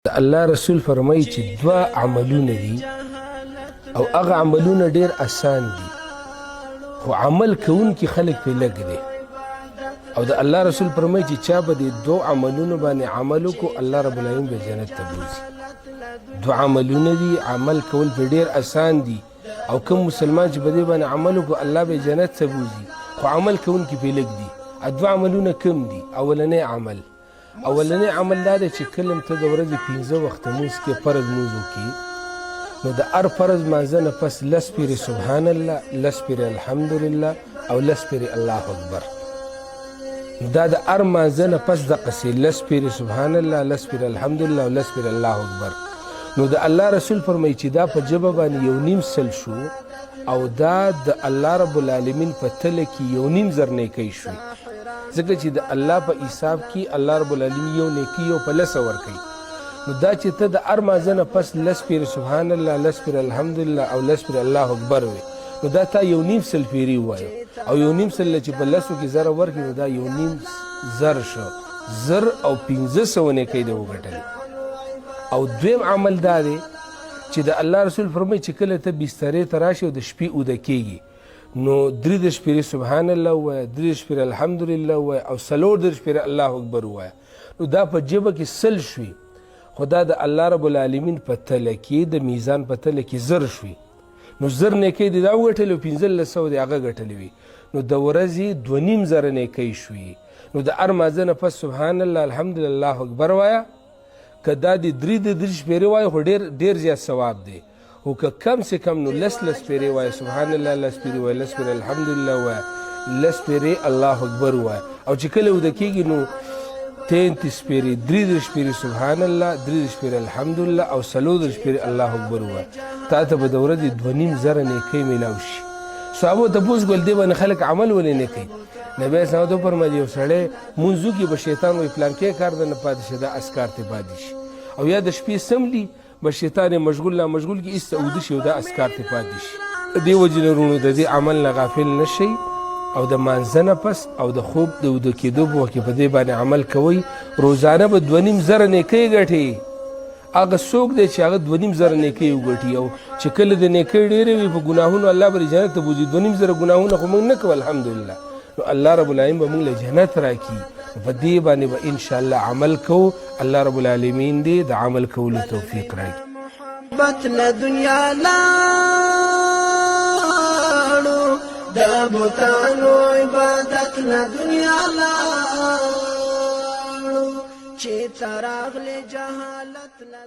د الله رسول فرمایي چې دوه عملونه دي او هغه عملونه ډیر اسان دي، خو عمل کوونکي خلک پرې لږ دي. او د الله رسول فرمایي چې چا به دې دوه عملونو باندې عمل وکړو، الله رب العالمین به جنت ته بوځي. دوه عملونه دي، عمل کول پرې ډیر اسان دي، او کوم مسلمان چې په دې باندې عمل وکړو الله به جنت ته بوځي، خو عمل کوونکي پرې لږ دي. دوه عملونه کوم دي؟ اولنی عمل دا دی چې کله ته د ورځې 5 وخته لمونځ کې فرض لمونځ وکړي، نو د هر فرض لمانځه نه پس 10 پیرې سبحان الله، 10 پیرې الحمدلله او 10 پیرې الله اکبر. دا د هر لمانځه نه پس دقسې 10 پیرې سبحان الله، 10 پیرې الحمدلله او 10 پیرې الله اکبر. نو د الله رسول فرمایي چې دا په ژبه باندې 1.5 شو، او دا د الله رب العالمین په تله کې 1.5 زر نیکۍ شوې، ځکه چې د الله په حساب کې الله رب العالمین یو نیکی یو په لسه ورکوي. نو دا چې ته د هر مانځه نه پس 10 پیرې سبحان الله، 10 پیرې الحمدلله او 10 پیرې الله اکبر وي، نو دا تا 1.5 پیرې ووایو، او 1.5 له چې په لسو کې زره ورکړي، نو دا 1.5 زر شو، 1500 نیکۍ دې وګټلې. او دویم عمل دا دی چې د الله رسول فرمایي چې کله ته بسترې ته راشې او د شپې اوده کېږي، نو 33 پیرې سبحان الله ووایه، 33 پیرې الحمدلله ووایه او 34 پیرې الله اکبر ووایه. نو دا په ژبه کې 100 شوي، خو دا د الله رب العالمین په تله کې، د میزان په تله کې 1000 شوي. نو 1000 نیکۍ دې دا وګټلې او 1500 دې هغه ګټلې وي، نو د ورځې 2500 نیکۍ شوي. نو د هر مانځه نه پس سبحان الله، الحمدلله، الله اکبر وایه. که دا دې درې د 33 پیرې وایه خو ډېر ډېر زیات ثواب دی، خو که کم سه کم نو لس لس پیرې وایه، سبحان الله 10 پیرې وایه، 10 پیرې الحمدلله وایه، 10 پیرې الله اکبر وایه. او چې کله اوده کېږي نو 33 پیرې، 33 پیرې سبحان الله، 33 پیرې الحمدلله او 34 پیرې الله اکبر وایه، تا ته به د ورځې 2500 نیکۍ میلاو شي. صحابو تپوس کول دې باندې خلک عمل ولې نه کوي؟ نبی اسلام ته فرمایي یو سړی مونځ وکړي، به شیطان وایي پلانکی کار درنه پاتې شي، دا اذکار ته پاتې شي، او یا د شپې سملي به شیطان یې مشغول لا مشغول کړي، ایسته اوده شي او دا اذکار ته پاتې شي. د دې وجې نه وروڼو د دې عمل نه غافل نه شئ، او د مانځه نه پس او د خوب د اوده کېدو په وخت کې په دې باندې عمل کوئ. روزانه به 2500 نیکۍ ګټي. هغه څوک دی چې هغه 2500 نیکۍ وګټي، او چې کله د نیکۍ ډېرې وي په ګناهونو الله به جنت ته بوځي. 2500 ګناهونه خو موږ نه کوو الحمدلله، نو الله رب العالمین به موږ له جنت راکړي. په دې باندې به انشاءالله عمل کوو. الله رب العالمین دې د عمل کولو توفیق راکړي. محبت له دنیا لاړو، د بتانو عبادت له دنیا لاړو، چې تراغله جهالت له